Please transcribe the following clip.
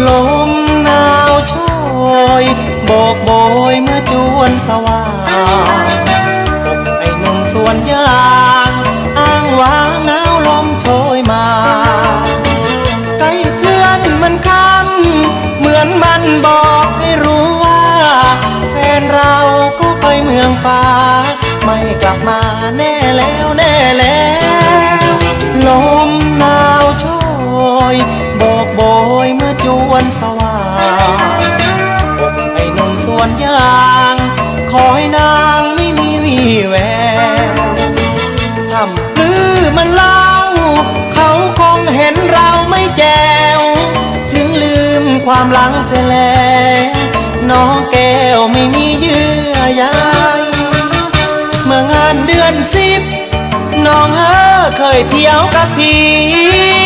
ລົມໜາວໂຊຍ ໂບກໂບຍເມືອຈວນສະຫວ່າງ ອົບໄອ້ໜຸ່ມສວນຢາງ ອ້າງວ້າງໜາວລົມໂຊຍມາ ໃກ້ເຮືອນມັນຄ້າງ ເໝືອນມັນບອກໃຫ້ຮູ້ວ່າ ແຟນເຮົາກໍໄປເມືອງຟ້າ ໄມ່ກັບມາແນ່ແລ້ວ ແນ່ແລ້ວ ລົມໜາວໂຊຍ ໂບກໂບຍເມືອຈວນສະຫວ່າງ ອົບໄອ້ໜຸ່ມສວນຢາງ ຄອຍນາງໄມ່ມີວີ່ແວວ ຄ່ຳຄືມັນເລົ່າ ເຂົາຄົງເຫັນເຮົາໄມ່ແຈ່ວ ເຖິງລືມຄວາມຫຼັງເສຍແລ້ວ ນ້ອງແກ້ວໄມ່ມີເຍື່ອໃຍ ເມື່ອງານເດືອນສິບ ນ້ອງເອີ ເຄີຍທ່ຽວກັບພີ່